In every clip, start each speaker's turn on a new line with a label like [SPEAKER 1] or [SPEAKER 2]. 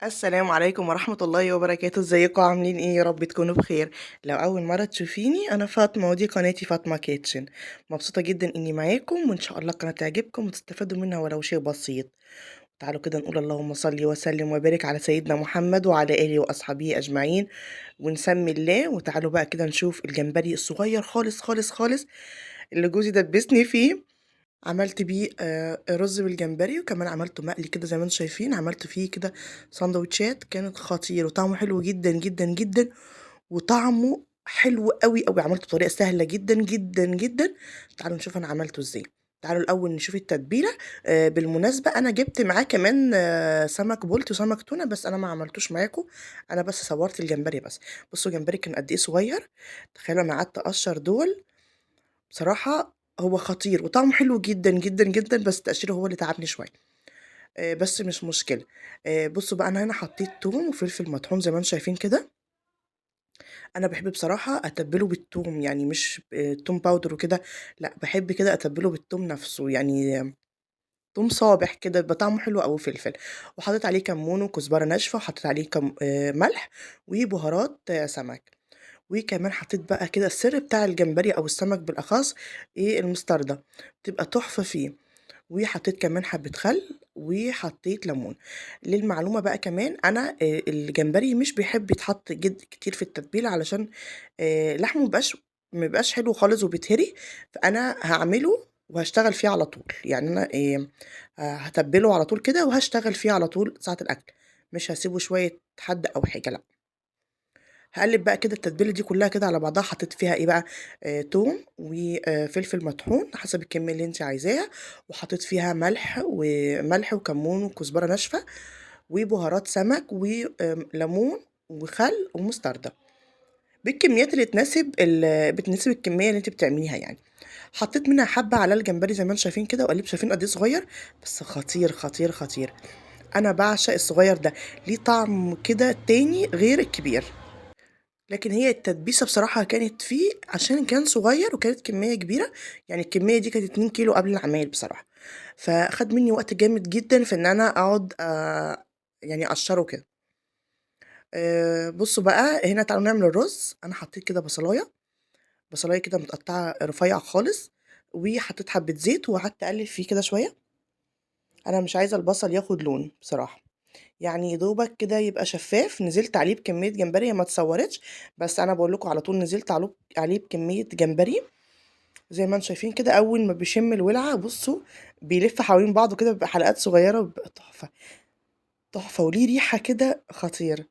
[SPEAKER 1] السلام عليكم ورحمة الله وبركاته. ازيكم عاملين ايه؟ يا رب تكونوا بخير. لو اول مرة تشوفيني، انا فاطمة ودي قناتي فاطمة كيتشن. مبسوطة جدا اني معاكم، وان شاء الله القناة تعجبكم وتستفادوا منها ولو شيء بسيط. تعالوا كده نقول اللهم صل وسلم وبارك على سيدنا محمد وعلى اله واصحابه اجمعين، ونسمي الله. وتعالوا بقى كده نشوف الجمبري الصغير خالص خالص خالص اللي جوزي دبسني فيه. عملت بيه رز بالجمبري، وكمان عملته مقلي كده زي ما انتم شايفين. عملت فيه كده سندوتشات، كانت خطير وطعمه حلو جدا جدا جدا، وطعمه حلو قوي قوي. عملته بطريقة سهلة جدا جدا جدا. تعالوا نشوف انا عملته ازاي. تعالوا الاول نشوف التتبيله. بالمناسبة انا جبت معاه كمان سمك بولتي وسمك تونه، بس انا ما عملتوش معاكم، انا بس صورت الجمبري بس. بصوا الجمبري كان قد ايه صغير، تخيلوا انا قعدت اقشر دول. بصراحة هو خطير وطعمه حلو جدا جدا جدا، بس تقشيره هو اللي تعبني شوية، بس مش مشكلة. بصوا بقى انا هنا حطيت توم وفلفل مطحون زي ما انتم شايفين كده. انا بحب بصراحة اتبله بالتوم، يعني مش توم powder وكده، لا بحب كده اتبله بالتوم نفسه، يعني توم صابح كده بيبقى طعمه حلو قوي. فلفل، وحطيت عليه كمون وكزبره ناشفة، وحطيت عليه ملح وبهارات سمك. وكمان حطيت بقى كده السر بتاع الجمبري او السمك بالاخص، ايه المستردة، بتبقى تحفة فيه. وحطيت كمان حبه خل وحطيت ليمون. للمعلومة بقى كمان، انا الجمبري مش بيحب يتحط جد كتير في التتبيله، علشان لحمه مبقاش حلو خالص وبيتهري. فانا هعمله وهشتغل فيه على طول، يعني انا هتبله على طول كده وهشتغل فيه على طول ساعة الاكل، مش هسيبه شوية حد او حاجة، لا. هقلب بقى كده التتبيله دي كلها كده على بعضها. حطيت فيها ايه بقى؟ توم وفلفل مطحون حسب الكمية اللي انت عايزاها، وحطيت فيها ملح وملح وكمون وكزبره ناشفة وبهارات سمك وليمون وخل ومستردة، بالكميات اللي بتناسب الكمية اللي انت بتعمليها يعني. حطيت منها حبه على الجمبري زي ما انتم شايفين كده، وقلبت. شايفين قد ايه صغير؟ بس خطير خطير خطير. انا بعشق الصغير ده، ليه طعم كده تاني غير الكبير. لكن هي التدبيسه بصراحة كانت فيه عشان كان صغير وكانت كمية كبيرة، يعني الكمية دي كانت 2 كيلو قبل العمايل بصراحة، فخد مني وقت جامد جدا في ان انا اقعد يعني اقشره كده. بصوا بقى هنا تعالوا نعمل الرز. انا حطيت كده بصلايه كده متقطعه رفيع خالص، وحطيت حبه زيت وقعدت اقلب فيه كده شوية. انا مش عايزه البصل ياخد لون بصراحة، يعني يا دوبك كده يبقى شفاف. نزلت عليه بكمية جمبري، ما اتصورتش بس انا بقول لكم على طول نزلت عليه بكمية جمبري زي ما انتم شايفين كده. اول ما بيشم الولعه بصوا بيلف حوالين بعضه كده، بيبقى حلقات صغيرة، بيبقى تحفة تحفة، وليه ريحه كده خطيرة.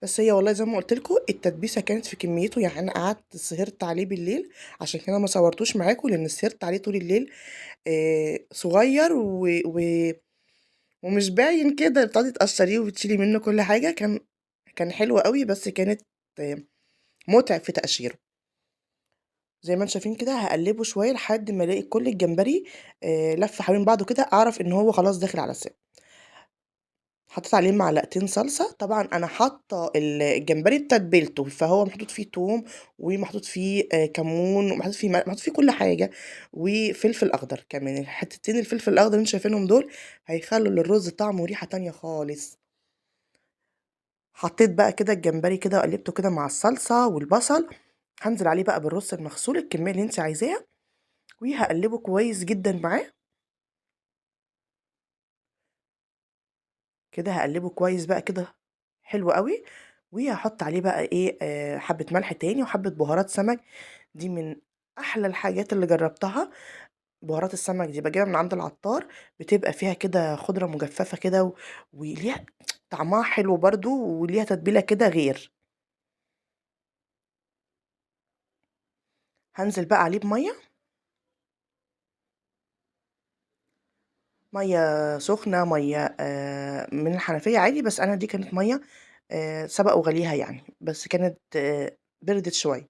[SPEAKER 1] بس هي والله زي ما قلت لكم التدبيسه كانت في كميته، يعني انا قعدت سهرت عليه بالليل، عشان كده ما صورتوش معاكم لان سهرت عليه طول الليل. صغير ومش باين كده، بتقعدي تقشريه وبتشيلي منه كل حاجة. كان حلو قوي، بس كانت متعب في تقشيره. زي ما انتم شايفين كده هقلبه شوية لحد ما الاقي كل الجمبري لف حوالين بعضه كده، اعرف ان هو خلاص داخل على السوا. حطيت عليه معلقتين صلصه. طبعا انا حاطه الجمبري بتتبيلته، فهو محطوط فيه توم ومحطوط فيه كمون ومحطوط فيه ملح، محطوط فيه كل حاجة، وفلفل اخضر كمان. الحتتين الفلفل الاخضر اللي انتم شايفينهم دول هيخلوا للرز طعم وريحه تانية خالص. حطيت بقى كده الجمبري كده وقلبته كده مع الصلصه والبصل. هنزل عليه بقى بالرز المغسول الكمية اللي انت عايزاها، وهقلبه كويس جدا معاه كده. هقلبه كويس بقى كده حلو قوي. وهحط عليه بقى ايه، حبة ملح تاني وحبة بهارات سمك. دي من احلى الحاجات اللي جربتها، بهارات السمك دي بجيبها من عند العطار، بتبقى فيها كده خضرة مجففة كده وليها طعمها حلو برضو، وليها تتبيلة كده غير. هنزل بقى عليه بمية، مية سخنة، مية من الحنفية عادي، بس أنا دي كانت مية سبق وغليها يعني، بس كانت بردت شوية.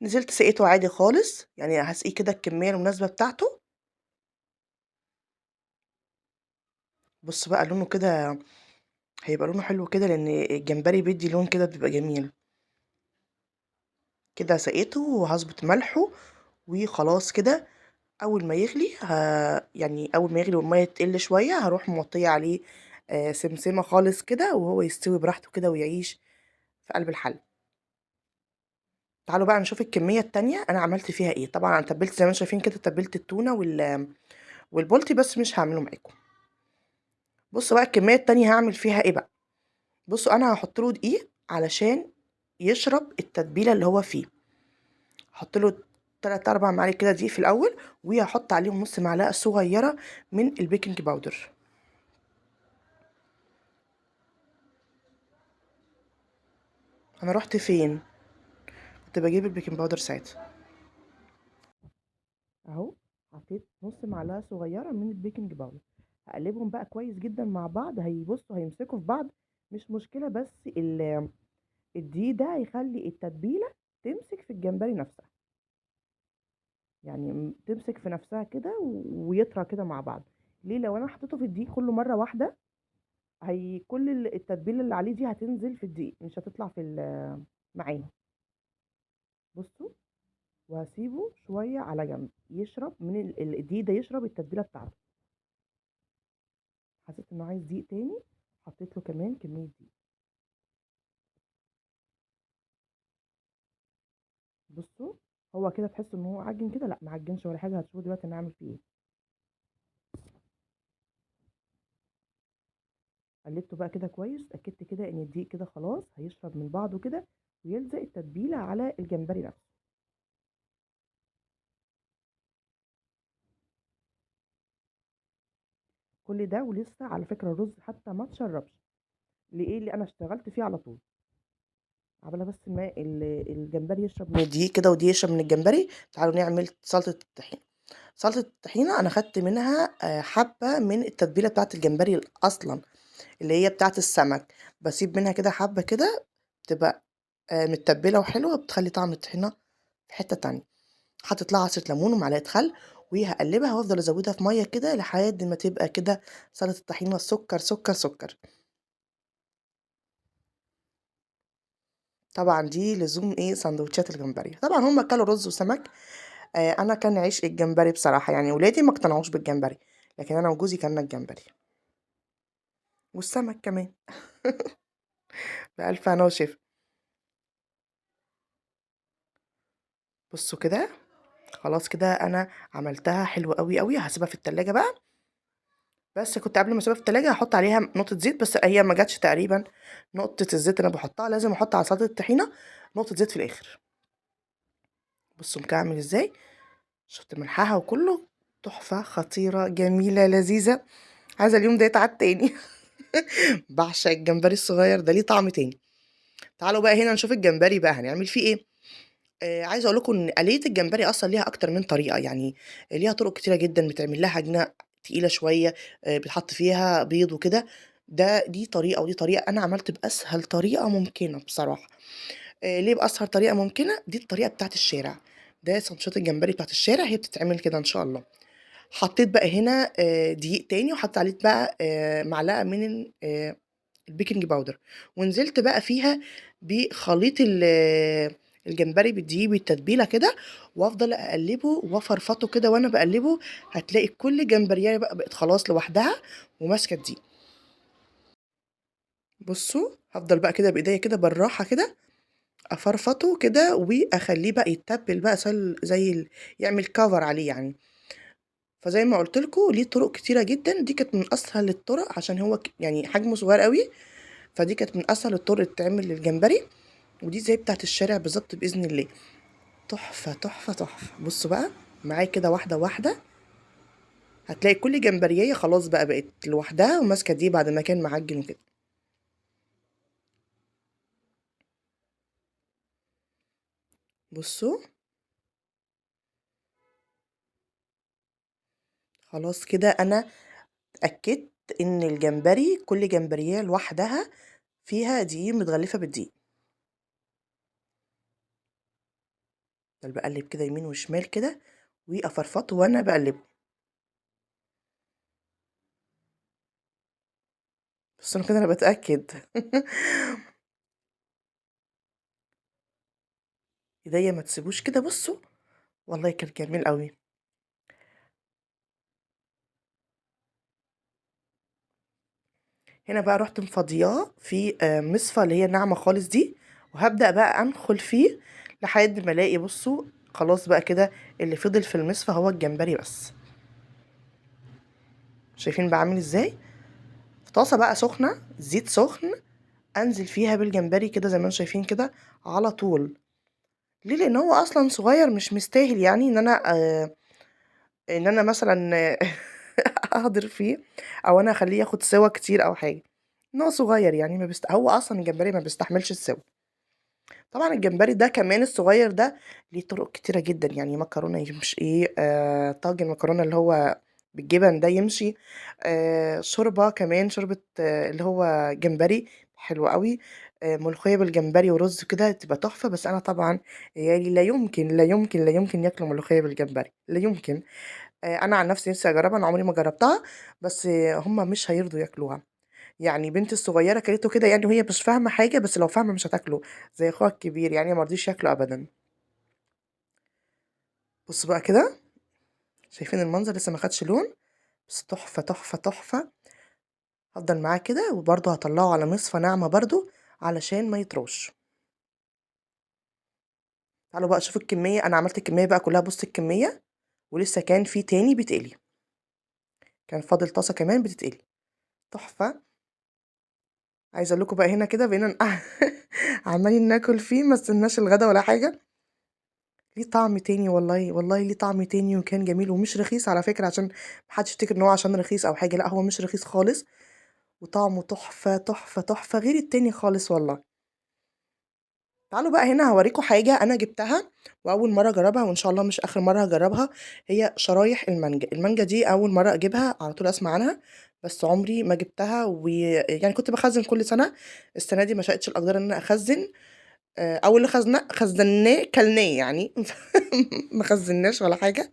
[SPEAKER 1] نزلت سقيته عادي خالص، يعني هسقيه كده الكمية المناسبة بتاعته. بص بقى لونه كده هيبقى لونه حلو كده، لأن الجمبري بيدي لون كده بيبقى جميل كده. سقيته وهظبط ملحة وخلاص كده. أول ما يغلي يعني أول ما يغلي والمية تقل شوية هروح موطية عليه سمسمة خالص كده، وهو يستوي براحته كده ويعيش في قلب الحلة. تعالوا بقى نشوف الكمية التانية أنا عملت فيها إيه. طبعًا أنا تبلت زي ما أنتم شايفين كده، تبلت التونة والبولتي، بس مش هاعمله معاكم. بصوا بقى الكمية التانية هاعمل فيها إيه بقى. بصوا أنا هاحط له دقيق علشان يشرب التتبيلة اللي هو فيه. هحط له 3 4 معالق كده دقيق في الأول، وهحط عليهم نص معلقة صغيرة من ال baking powder. أنا رحت فين؟ كنت بجيب ال baking powder ساعتها. أهو حطيت نص معلقة صغيرة من ال baking powder. هقلبهم بقى كويس جدا مع بعض، هيبصوا هيمسكوا في بعض مش مشكلة، بس الدقيق ده هيخلي التتبيلة تمسك في الجمبري نفسها، يعني تمسك في نفسها كده ويطرى كده مع بعض. ليه؟ لو انا حطيته في الدقيق كله مرة واحدة، هي كل التتبيلة اللي عليه دي هتنزل في الدقيق، مش هتطلع في معاه. بصوا وهسيبه شوية على جنب يشرب من الدقيق ده، يشرب التتبيلة بتاعته. حسيت انه عايز دقيق تاني، حطيت له كمان كمية دقيق. بصوا هو كده تحسوا ان هو عجن كده، لا ما عجنش ولا حاجة، هتشوفوا دلوقتي انا هعمل فيه ايه. قلبته بقى كده كويس، اتاكدت كده ان الدقيق كده خلاص هيشرب من بعضه كده ويلزق التتبيله على الجمبري نفسه. كل ده ولسه على فكرة الرز حتى ما اتشربش، ليه؟ اللي انا اشتغلت فيه على طول عبالة بس ما الجمبري يشرب من الدقيق كده ودي يشرب من الجمبري. تعالوا نعمل سلطة الطحينة. سلطة الطحينة أنا خدت منها حبة من التتبيلة بتاعة الجمبري أصلا اللي هي بتاعة السمك، بسيب منها كده حبة كده تبقى متبلة وحلوة، بتخلي طعم الطحينة في حتة تانية. حطيت لها عصرة ليمون ومعلقة خل، وهقلبها وافضل ازودها في مية كده لحد ما تبقى كده سلطة الطحينة سكر سكر سكر. طبعا دي لزوم ايه سندوتشات الجمبري. طبعا هم اكلوا رز وسمك، انا كان عشق الجمبري بصراحة، يعني ولادي ما اقتنعوش بالجمبري، لكن انا وجوزي كلنا الجمبري والسمك كمان. بألف هنا وشفا. بصوا كده خلاص كده انا عملتها حلوة قوي قوي. هسيبها في التلاجة بقى، بس كنت قبل ما اسيبها في التلاجة هحط عليها نقطة زيت، بس هي ما جاتش تقريبا نقطة الزيت اللي انا بحطها، لازم احط على سلطة الطحينة نقطة زيت في الاخر. بصوا مكعمل ازاي، شفت ملحها وكله تحفة خطيرة جميلة لذيذة. عايزة اليوم ده يتعاد تاني. بعشق الجمبري الصغير ده، ليه طعم تاني. تعالوا بقى هنا نشوف الجمبري بقى هنعمل فيه ايه. عايزه اقول لكم ان آلية الجمبري اصلا ليها اكتر من طريقه، يعني ليها طرق كتيرة جدا، بتعمل لها عجينه تقيلة شوية، بتحط فيها بيض وكده، دي طريقه ودي طريقه. انا عملت باسهل طريقه ممكنة بصراحة. ليه باسهل طريقه ممكنة؟ دي الطريقة بتاعت الشارع، ده سندوتشات الجمبري بتاعت الشارع، هي بتتعمل كده ان شاء الله. حطيت بقى هنا، دقيق تاني، وحطيت عليه بقى، معلقه من ال baking powder، ونزلت بقى فيها بخليط الجمبري بالدقيق بالتتبيله كده، وافضل اقلبه وافرفطه كده. وانا بقلبه هتلاقي كل جمبريه بقى بقت خلاص لوحدها وماسكه الدقيق. بصوا هفضل بقى كده بايديا كده بالراحة كده افرفطه كده، واخليه بقى يتبل بقى زي يعمل كفر عليه يعني. فزي ما قلت لكم ليه طرق كتيرة جدا، دي كانت من اسهل الطرق عشان هو حجمه صغير قوي، فدي كانت من اسهل الطرق اللي بتتعمل للجمبري، ودي زي بتاعت الشارع بالظبط باذن الله. تحفة تحفة تحفة. بصوا بقى معايا كده واحدة واحدة، هتلاقي كل جمبريه خلاص بقى بقت لوحدها وماسكه دي بعد ما كان معجن وكده. بصوا خلاص كده انا اتاكدت ان الجمبري كل جمبريه لوحدها فيها دقيق متغلفه بالدقيق. بقلب كده يمين وشمال كده وافرفطه وانا بقلبه. بصوا انا كده انا بتاكد. ايديا ما تسيبوش كده. بصوا والله كان جميل قوي. هنا بقى رحت مفضياه في مصفى اللي هي ناعمة خالص دي، وهبدأ بقى انخل فيه لحد ما الاقي، بصوا خلاص بقى كده اللي فضل في المصفى هو الجمبري بس. شايفين بعمل ازاي؟ في طاسه بقى سخنة، زيت سخن، انزل فيها بالجمبري كده زي ما انتم شايفين كده على طول. ليه؟ لان هو اصلا صغير مش مستاهل يعني ان انا ان انا مثلا اهدر فيه او انا اخليه ياخد سوا كتير او حاجة. ان هو صغير يعني ما بيست... هو اصلا الجمبري ما بيستحملش السوا. طبعا الجمبري ده كمان الصغير ده ليه طرق كتيرة جدا، يعني مكرونه يمشي ايه، طاجن مكرونه اللي هو بالجبن ده يمشي، شوربة كمان، شوربة اللي هو جمبري حلو قوي، ملوخية بالجمبري ورز كده تبقى تحفة. بس انا طبعا عيالي لا يمكن لا يمكن لا يمكن ياكلوا ملوخية بالجمبري، لا يمكن. انا عن نفسي نفسي اجربها، انا عمري ما جربتها، بس هم مش هيرضوا ياكلوها. يعني بنتي الصغيرة كلته كده يعني وهي مش فاهمه حاجة، بس لو فاهمه مش هتاكله زي اخوها الكبير، يعني ما رضيش ياكله ابدا. بصوا بقى كده، شايفين المنظر لسه ما خدش لون، بس تحفة تحفة تحفة. هفضل معاه كده، وبرده هطلعه على مصفى ناعمة برده علشان ما يطرش. تعالوا بقى شوفوا الكمية، انا عملت الكمية بقى كلها، بصوا الكمية، ولسه كان في تاني بيتقلي، كان فاضل طاسه كمان بتتقلي. تحفة. عايزه اقول لكم بقى هنا كده بقينا عمالين ناكل فيه، ما استناش الغدا ولا حاجة. ليه طعم تاني والله، والله ليه طعم تاني، وكان جميل ومش رخيص على فكرة، عشان محدش يفتكر ان هو عشان رخيص او حاجة، لا هو مش رخيص خالص، وطعمه تحفة تحفة تحفة غير التاني خالص والله. تعالوا بقى هنا هوريكم حاجة انا جبتها واول مرة اجربها، وان شاء الله مش اخر مرة هجربها، هي شرايح المانجا. المانجا دي اول مرة اجيبها، على طول اسمع عنها بس عمري ما جبتها، ويعني كنت بخزن كل سنة. السنة دي ما شاءتش الاقدار ان انا اخزن، او اللي خزناه كلناه يعني ما خزناش ولا حاجة،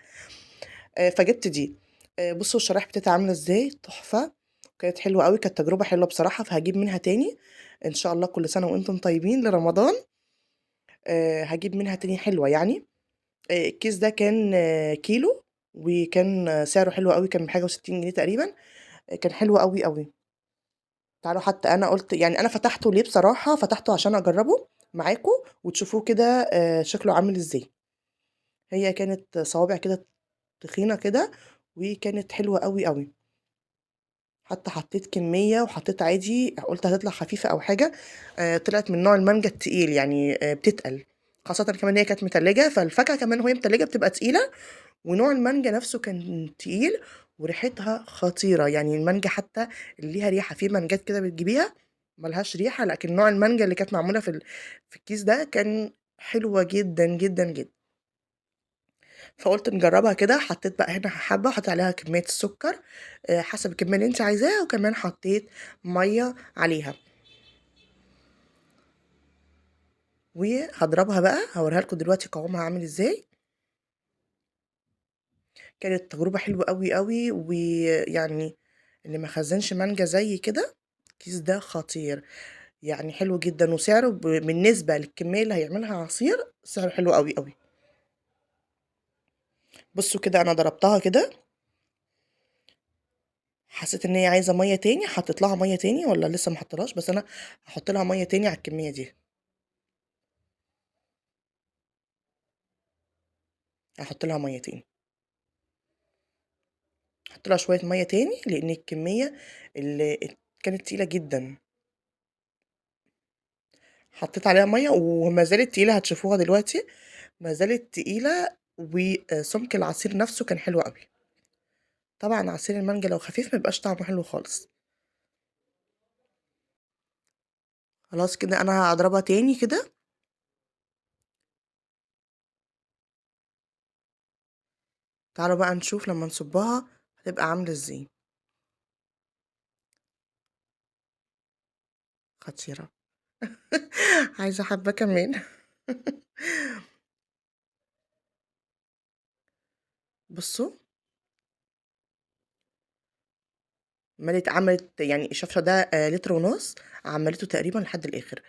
[SPEAKER 1] فجبت دي. بصوا الشرايح بتاعتها عامله ازاي، تحفة، كانت حلوة قوي، كانت تجربه حلوة بصراحة، فهجيب منها تاني ان شاء الله. كل سنة وانتم طيبين لرمضان. هجيب منها تاني حلوة يعني. الكيس ده كان كيلو، وكان سعره حلو قوي، كان بحاجة وستين جنيه تقريبا، كان حلو قوي قوي. تعالوا حتى انا قلت يعني انا فتحته ليه بصراحة، فتحته عشان اجربه معاكم وتشوفوه كده، شكله عامل ازاي. هي كانت صوابع كده تخينة كده، وكانت حلوة قوي قوي. حتى حطيت كمية وحطيت عادي، قلت هتطلع خفيفة او حاجة، طلعت من نوع المانجا التقيل يعني، بتتقل، خاصة كمان هي كانت متلجه، فالفاكهه كمان وهي متلجه بتبقى تقيلة، ونوع المانجا نفسه كان تقيل، وريحتها خطيرة. يعني المانجا حتى اللي ليها ريحه، في مانجات كده بتجيبيها ملهاش ريحه، لكن نوع المانجا اللي كانت معمولة في الكيس ده كان حلوة جدا جدا جدا. فقلت نجربها كده. حطيت بقى هنا حبه، حطيت عليها كمية السكر، حسب الكمية اللي انت عايزاها، وكمان حطيت مية عليها، وهضربها بقى، هوريها لكم دلوقتي قوامها عامل ازاي. كانت تجربه حلوة قوي قوي، ويعني اللي ما خزنش مانجا زي كده، الكيس ده خطير يعني، حلو جدا، وسعره بالنسبة للكميه اللي هيعملها عصير سعره حلو قوي قوي. بصوا كده انا ضربتها كده، حسيت ان هي عايزه مية تاني، حطيت لها مية تاني ولا لسه ما حطيتلهاش، بس انا هحط لها مية تاني على الكمية دي، هحط لها مية تاني، هحط لها شوية مية تاني، لان الكمية اللي كانت تقيلة جدا. حطيت عليها مية وما زالت تقيلة، هتشوفوها دلوقتي ما زالت تقيلة، وسمك العصير نفسه كان حلو قوي. طبعا عصير المانجا لو خفيف ما بيبقاش طعمه حلو خالص. خلاص كده انا هضربها تاني كده. تعالوا بقى نشوف لما نصبها هتبقى عامله ازاي. خطيرة عايزه حبه كمان بصوا ملت، عملت يعني الشفشه ده، لتر ونص، عملته تقريبا لحد الاخر.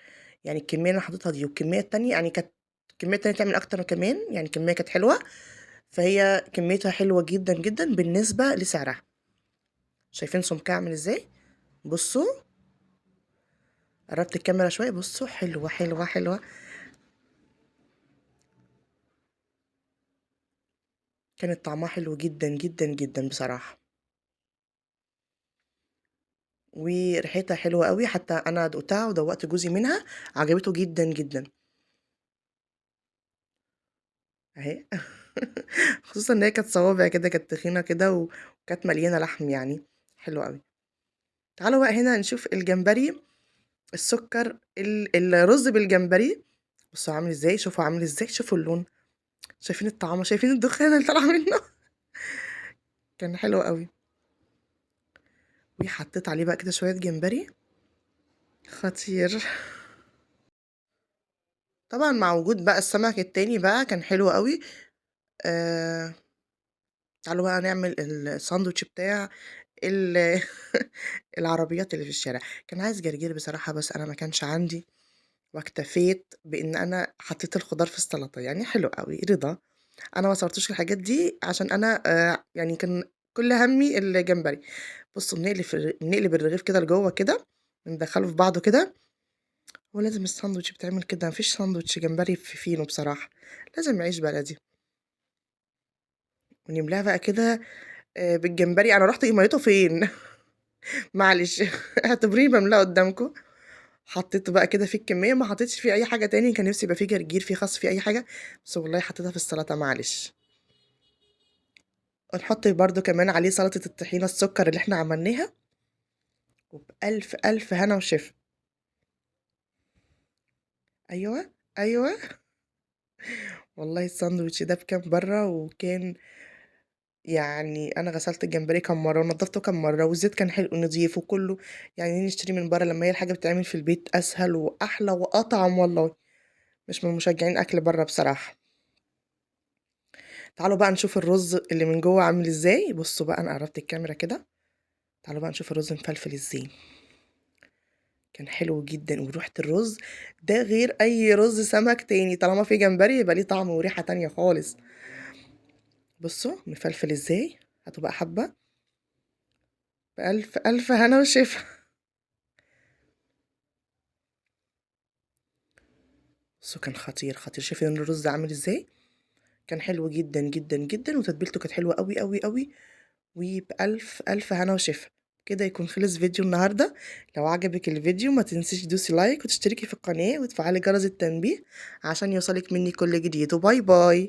[SPEAKER 1] يعني الكمية اللي انا حطيتها دي والكميه التانية، يعني كانت الكمية التانية تعمل اكتر كمان، يعني الكمية كانت حلوة، فهي كميتها حلوة جدا جدا بالنسبة لسعرها. شايفين سمكها عامل ازاي؟ بصوا قربت الكاميرا شوية، بصوا حلوة حلوة حلوة. كانت طعمها حلو جدا جدا جدا بصراحة، وريحتها حلوة قوي، حتى انا دقتها ودوقت جوزي منها، عجبته جدا جدا اهي. خصوصا ان هي كانت صوابع كده، كانت تخينة كده وكانت مليانة لحم يعني، حلوة قوي. تعالوا بقى هنا نشوف الجمبري السكر، الرز بالجمبري. بصوا عامل ازاي، شوفوا عامل ازاي، شوفوا اللون، شايفين الطعام، شايفين الدخان اللي طالع منه. كان حلو قوي. وحطيت عليه بقى كده شوية جمبري، خطير. طبعا مع وجود بقى السمك التاني بقى كان حلو قوي. تعالوا بقى نعمل الساندوتش بتاع العربيات اللي في الشارع. كان عايز جرجير بصراحة، بس أنا ما كانش عندي، واكتفيت بإن أنا حطيت الخضار في السلطة، يعني حلو قوي رضا. أنا ما صورتش الحاجات دي عشان أنا يعني كان كل همي الجمبري. بصوا بنقلب الرغيف كده لجوه كده، ندخله في بعضه كده. ولازم الساندوتش بتعمل كده، مفيش ساندوتش جمبري في فينو بصراحة، لازم عيش بلدي. ونملاها بقى كده بالجمبري. أنا رحت ميته فين؟ معلش اعتبريني بملاه قدامكم. حطيت بقى كده في الكمية، ما حطيتش فيه أي حاجة تاني، كان نفسي يبقى فيه جرجير، فيه خس، فيه أي حاجة، بس والله حطيتها في السلطة معلش. ونحط برضو كمان عليه سلطة الطحينة السكر اللي احنا عملناها. وبألف ألف هنا وشفا. أيوة أيوة والله الساندوتش ده بكام برا، وكان يعني أنا غسلت الجمبري كم مرة ونضفته كم مرة، والزيت كان حلو نضيف وكله. يعني نشتري من برا لما هي الحاجة بتتعمل في البيت أسهل وأحلى وأطعم والله. مش من مشجعين أكل برا بصراحة. تعالوا بقى نشوف الرز اللي من جوه عامل ازاي. بصوا بقى أنا قربت الكاميرا كده، تعالوا بقى نشوف الرز مفلفل ازاي. كان حلو جدا، وريحة الرز ده غير أي رز سمك تاني، طالما في جمبري يبقى ليه طعم وريحة تانية خالص. بصوا مفلفل ازاي، هتبقى حبة بألف ألف هنا وشفا. بصوا كان خطير خطير، شايفين الرز عامل ازاي؟ كان حلو جدا جدا جدا، وتتبيلته كانت حلوة قوي قوي قوي، وبألف ألف هنا وشفا. كده يكون خلص فيديو النهاردة. لو عجبك الفيديو ما تنسيش تدوسي like وتشتركي في القناة وتفعلي جرس التنبيه عشان يوصلك مني كل جديد. و bye bye.